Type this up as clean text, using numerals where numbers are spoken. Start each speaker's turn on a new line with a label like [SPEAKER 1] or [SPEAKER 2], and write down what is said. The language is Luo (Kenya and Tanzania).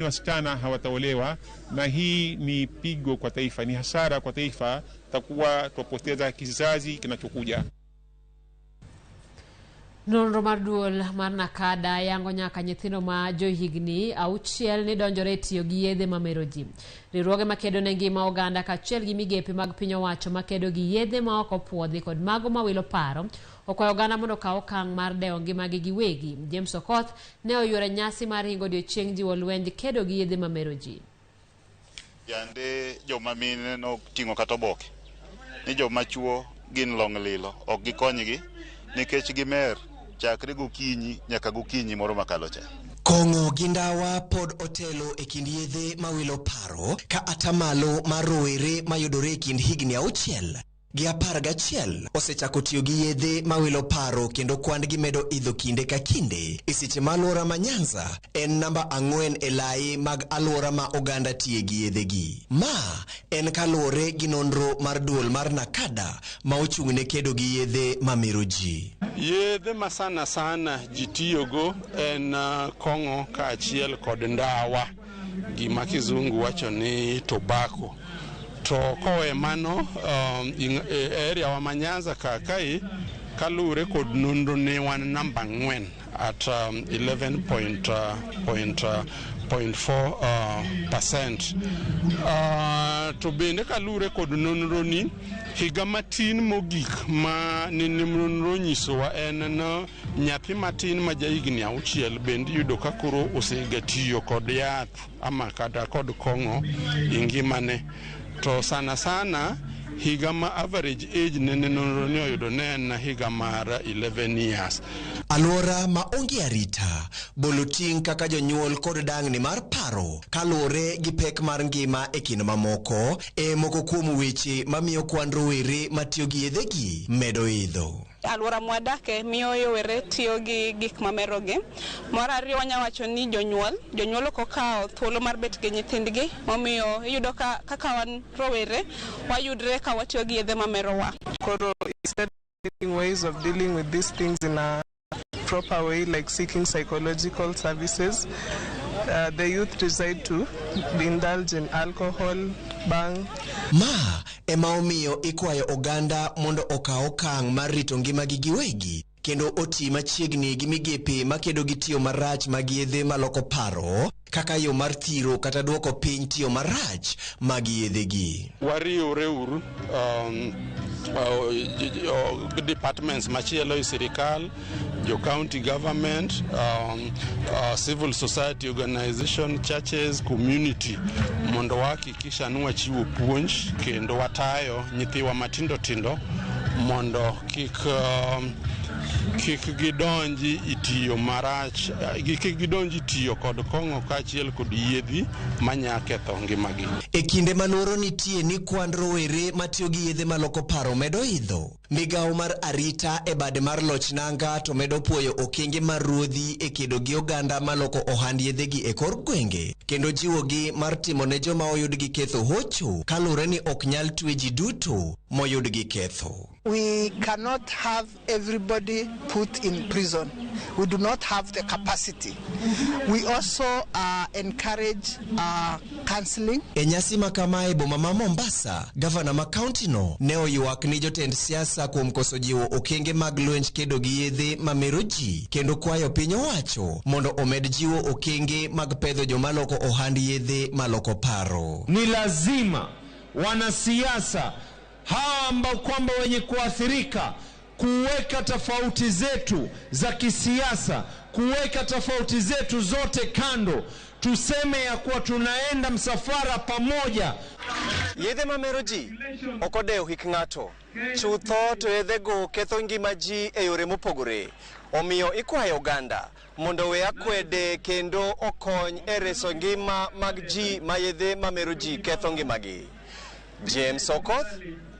[SPEAKER 1] Wasichana hawataolewa, na hii ni pigo kwa taifa, ni hasara kwa taifa, takuwa twapoteza kizazi kinachokuja.
[SPEAKER 2] Nonro mar duol mar NACADA yango nyaka nyithindo ma johigni 6 ni donjore e tiyo gi yedhe mamero ji. Riwruoge makedo ne ngima oganda kaachiel gi migepe mag piny owacho makedo gi yedhe ma ok opuodhi kod mago mawilo paro okwayo oganda mondo okaw okang' mar dewo ngimagi giwegi. James Okoth ne oyuoro nyasi mar hingo odiochieng' jiwo lwenj kedo gi yedhe mamero ji.
[SPEAKER 3] Yande joma mine noting'o kata oboke ni joma chuo gin long lilo ok gikonygi nikech gimer chakre gokinyi nyaka gokinyi moro makalo cha.
[SPEAKER 4] Kong'o gi ndawa pod otelo e kind yedhe mawilo paro ka atamalo mar rowere mayudore e kind higni 6 gi 11 osechako tiyo gi yedhe mawilo paro kendo kwand gi medo idho kinde ka kinde. E seche ma alwora ma Nyanza en namba 4 e lai mag alwora ma oganda tiye gi yedhe gi. Ma en kaluwore gi nonro mar duol mar NACADA ma ochung' ne kedo gi yedhe mamero ji.
[SPEAKER 5] Yedhe ma sana sana ji tiyogo en kong'o kaachiel kod ndawa, gima kizungu wacho ni tobacco. To kowe mano e area wa ma Nyanza ka kae kaluwore kod nonro ne wan namba 4 at 11.4 percent. To bende kaluwore kod nonro ni higa matin mogik ma nene nonro onyisowa en no nyathi matin ma jahigni 6 bende iyudo ka koro osega tiyo kod yath ama kata kod kong'o e ngimane. To sana sana higa ma average age nene nonro ni oyudo ne en higa mar 11 years.
[SPEAKER 4] Alwora ma onge arita, bolo ting' kaka jonyuol kod dang'ni mar paro kaluwore gi pek mar ngima e kind mamoko e moko kuom weche mamiyo kwan rowere matiyo gi yedhegi medo idho.
[SPEAKER 6] Alwora mwadake miyo yowere tiyo gi gik mamerogi. Mar ariyo wanya wacho ni jonyuol ok okawo thuolo mar bet gi nyithindgi, momiyo iyudo ka kaka wan rowere wayudre ka watiyo gi yedhe mamerowa.
[SPEAKER 7] Koro instead of ways of dealing with these things in a proper way, like seeking psychological services, the youth decide to indulge in alcohol, bang.
[SPEAKER 4] Ma ema omiyo ikwayo oganda mondo okaw okang' mar rito ngimagi giwegi kendo oti machiegni gi migepe makedo gi tiyo marach mag yedhe maloko paro kaka yo mar thiro kata duoko piny tiyo marach mag yedhegi.
[SPEAKER 5] Wariwre uru departments machielo e sirikal, jo county government, civil society organization, churches, community mondo wahakikisha ni wachiwo puonj kendo watayo nyithiwa matindo tindo mondo kik gidonji e tiyo marach, kik gidonji tiyo kod kong'o kaachiel kod yedhi manya ketho ngimagi.
[SPEAKER 4] E kinde ma luoro nitie ni kwand rowere matiyo gi yedhe maloko paro medo idho, migawo mar arita e bade mar loch nanga to medo puoyo okenge mar ruodhi e kedo gi oganda maloko ohand yedhegi e kor gwenge kendo jiwogi mar timo ne joma oyud gi ketho hocho kaluwore ni ok nyal twe ji duto moyud gi ketho.
[SPEAKER 8] We cannot have everybody put in prison. We do not have the capacity. We also encourage counseling.
[SPEAKER 4] E nyasi ma kama e boma ma Mombasa, gavana ma kaunti no ne oywak ni jotend siasa kuom koso jiwo okenge mag lwenj kedo gi yedhe mamero ji kendo kwayo piny owacho mondo omed jiwo okenge mag pedho joma loko ohand yedhe maloko paro.
[SPEAKER 9] Ni lazima wanasiasa hawa ambao kwamba wenye kuathirika kuweka tofauti zetu za kisiasa, kuweka tofauti zetu zote kando, tuseme ya kuwa tunaenda msafara pamoja.
[SPEAKER 10] Yedhe mamero ji ok odewo hik ng'ato. Chutho to yedhego ketho ngima ji e yore mopogore. Omiyo ikwayo oganda mondo owe akwede kendo okony e reso ngima mag ji ma yedhe mamero ji ketho ngimagi. James Okoth.